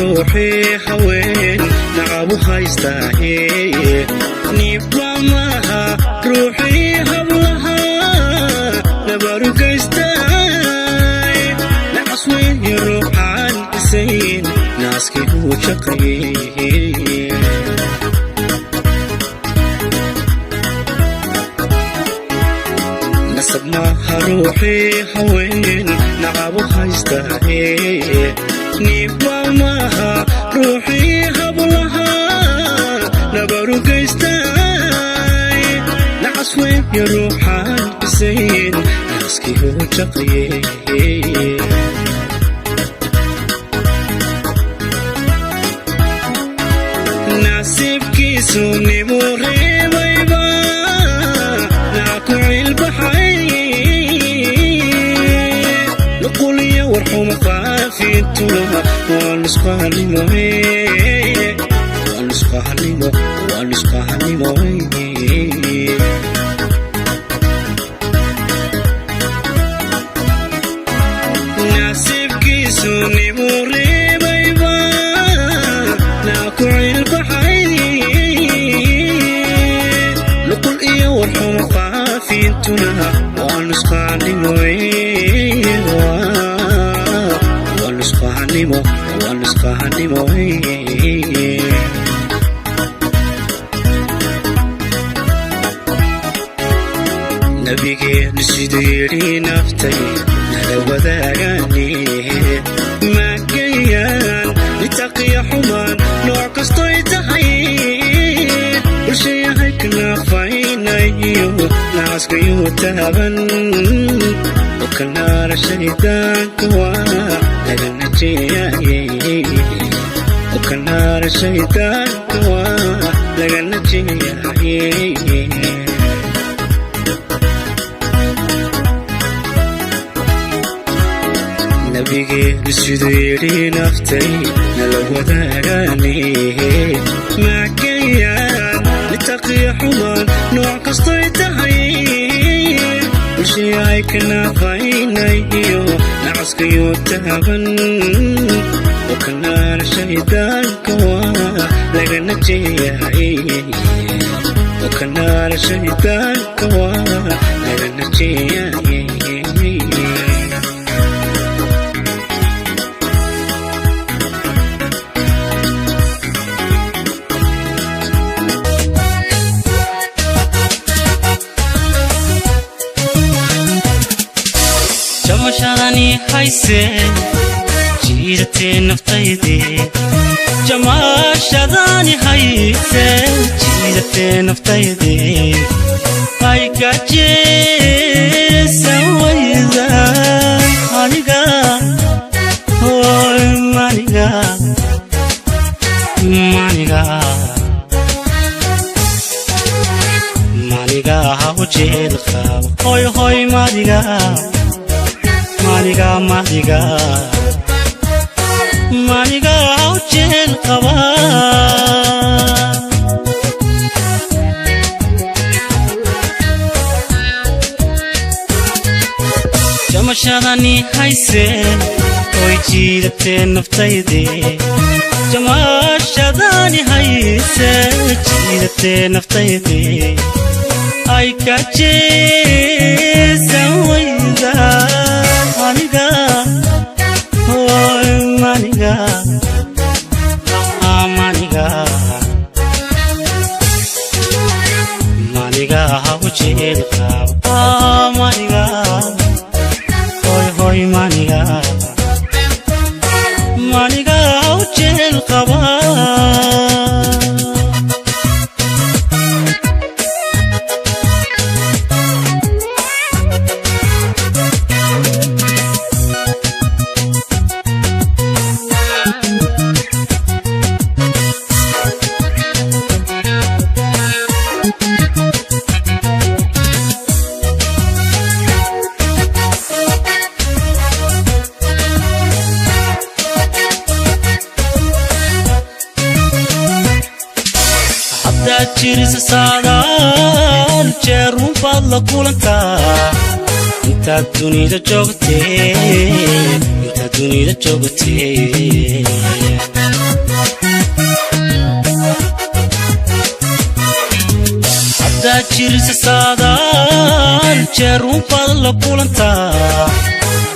Ruuxii haween nacabu haystaahe, niba maaha ruuxii hablaha nabarugaystay. Nacas weeye ruuxaan isayn naaskii uu shaqaye. Nasab maaha ruuxii haween nacabu haystaahe, niba maaha ruuxii hablaha nabarugaystay. Nacas weeye ruuxaan isayn naaskii uu shaqaye. Nasiibkiisu nimuu reebayba naa ku cilbaxay, nuquliya warxuma qaafintuna waa nusqahanimo, waa nusqahanimo, waa nusqahanimo. Nasiibkiisu nimuu reebayba naa ku cilbaxay, nuqul iyo warxuma qaafintuna waa nusqahanimo, waa nusqahanimo, waa nusqahanimo. Nabigeenu siduu yidhi naftay nala wadaagane, maagayaan nitaqiya xumaan nooc kastoy tahay, bulshayahay kanaafaynaayo nacaskayuu taaban okanaara shaydaanka waa laga najeeyaye, okanaara shaydaanka waa laga najeeyaye. Nabigeenu siduu yidhi naftay nala wadaagane, maagayaan nitaqiya xumaan nooc kastoy tahay, bulshayahay kanaafaynaayo nacaskayuu taaban okanaara shaydaanka waa laga najeeyaye, okanaara shaydaanka waa laga najeeyaye. Jamashadani hayse jiidatee naftayde, jamaashadani hayse jiidatee naftayde, ay kajeesan wayda aniga, oy maniga, maniga, maniga ha u jeel qaba, hoy hoy, maniga, maniga, maniga, maniga ha u jeel qaba. Jamashadani hayse oy jiidatee naftayde, jamaashadani hayse jiidatee naftayde, ay kajeesan wayda aniga, oy maniga, maniga, maniga ha u jeel qaba, maniga, hoy hoy, maniga, maniga ha u jeel qaba. Haddaad jirisa saadaal jeer runbaad la kulantaa intaad dunida joogtee, intaad Dunida joogtee, haddaad jirsa saadaal jeer unbaad la kulantaa.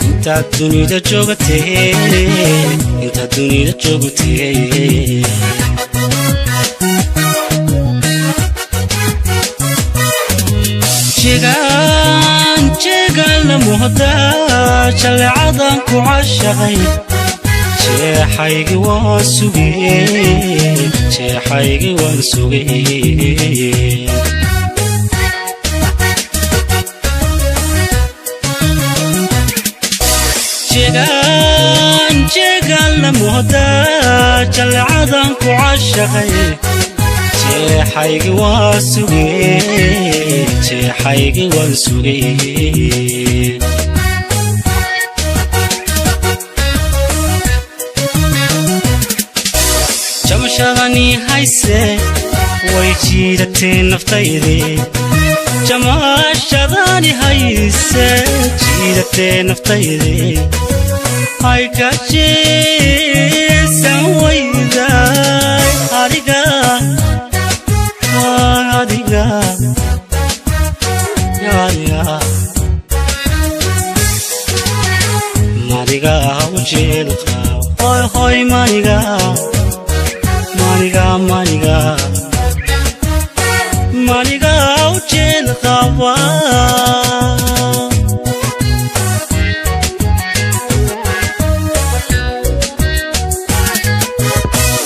Intaad dunida joogtee, intaad dunida joogtee. Jegaan jeegaan la muhdaa, jalleecadan ku cashaqay, jeexaygii waan sugee, jeexaygii waan sugee. Jegaan jeegaan la muhdaa, jalleecadan ku cashaqay, jeexaygii waan sugee, jeexaygii waan sugee. Jamashadani hayse way jiidatee naftaydii, jamashadani hayse jiidatee naftaydii, hay ka jeesan weyday adiga, adiga, adiga, maniga ujeelqa, hoy hoy, maniga, maniga, maniga, maniga ujeel qaba.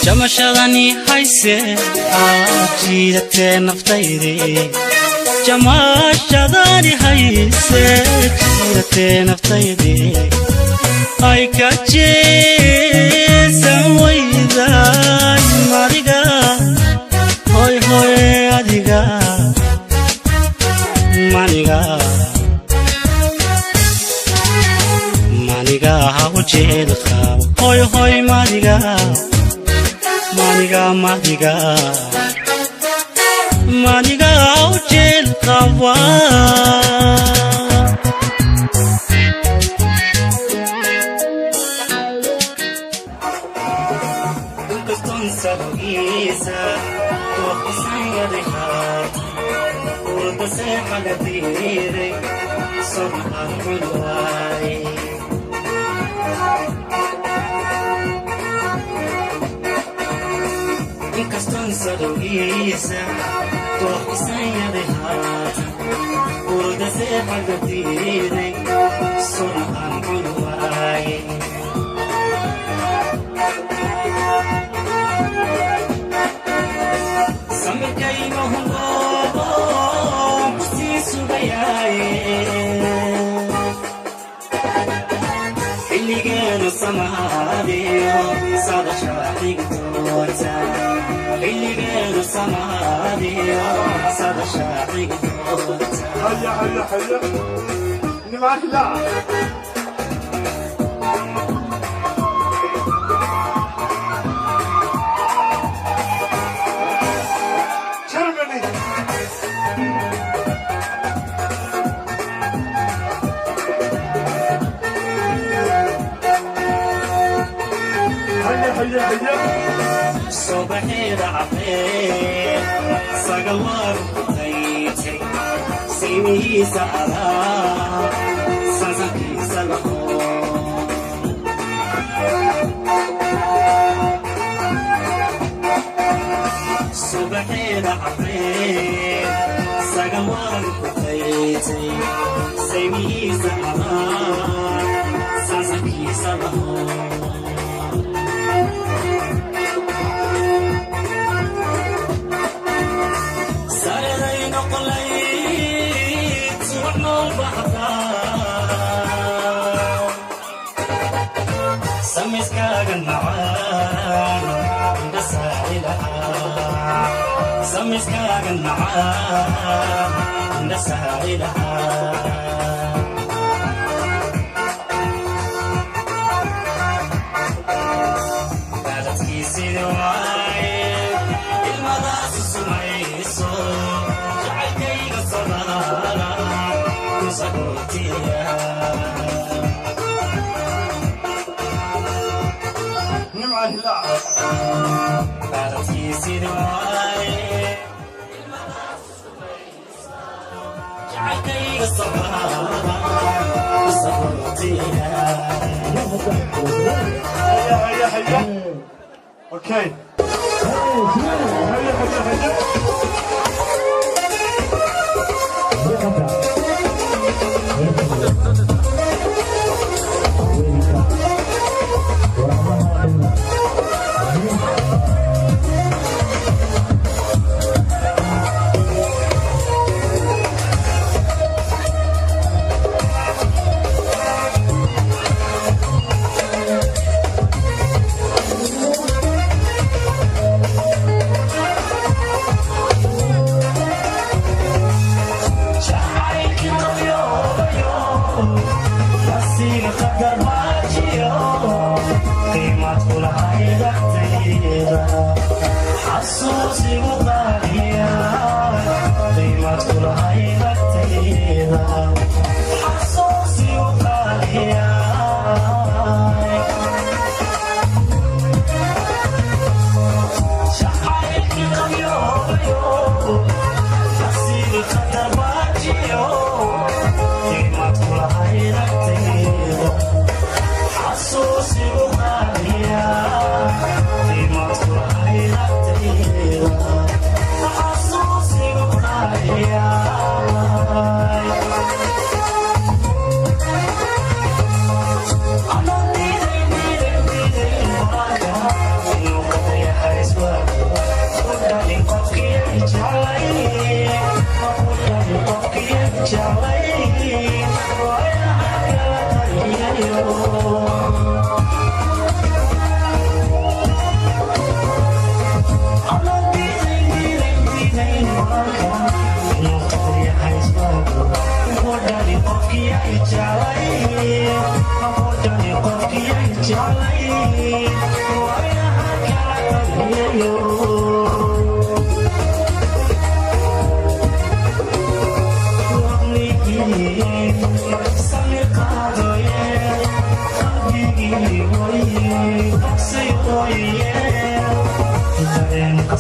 Jamashadani hayse aad jiidatee naftaydii, jamashadani hayse jiidatee naftaydii, ay ka jeesan weyday adiga, hoy hoy, adiga, maniga, maniga ujeel qaba, hoy hoy, maniga, maniga, maniga, maniga ujeel qaba. Inkaston sabogiisa waqtisanyaday haat urda seexaga diiray sonahan cunwaay. Inkaston sadogiisa waqtisanyaday haat urda seexaga diiray sonahan cunwaay. Samirkayma hundoobo kusii sugayaaye, xilligeenu samaadiyo sadashaa xigtoota, xilligeenu samaadiyo sadashaa xigtoota. هيا هيا هيا، اللي معاك لا. Germany. هيا هيا هيا. Subaxeeda cafee sagal waagu ku qaytay, saymihiisa adaa sansankiisa laho. Subaxeeda cafee sagal waagu ku qaytay, saymihiisa adaa sansankiisa laho. Sareday noqolayd subax nool baxdaa, samiskaagan macaan indha saari lahaa, samiskaagan macaan indha saari lahaa. Baaladkiisidii waaye ilmadaasu sumayso, jacaylkayga sadaala ku sagootiya. Hilaac. Haya, haya, haya. Okay. Haya, haya, haya.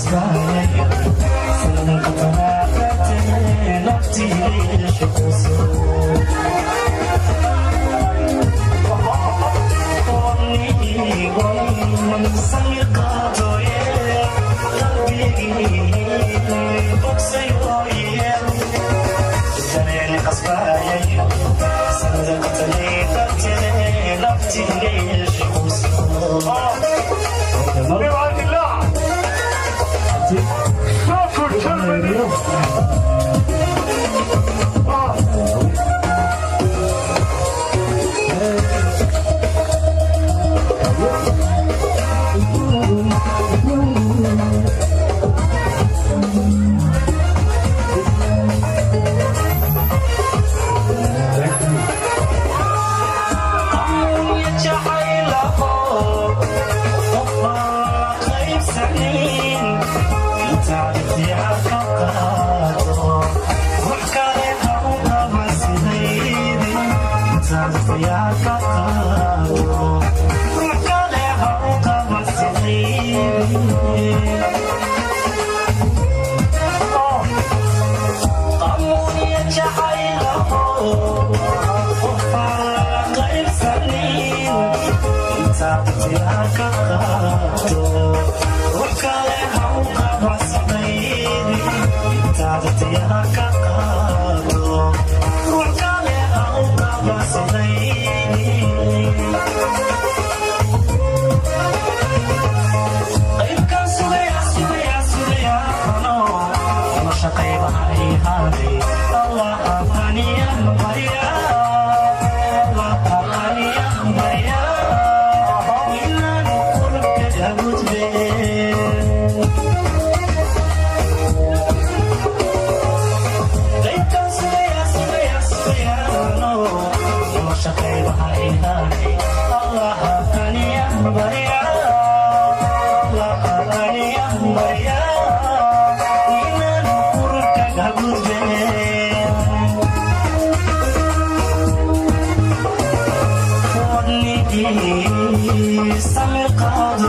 Nimcaan Hilaac. Frankfurt, Germany. Ah. Shaqaybaha.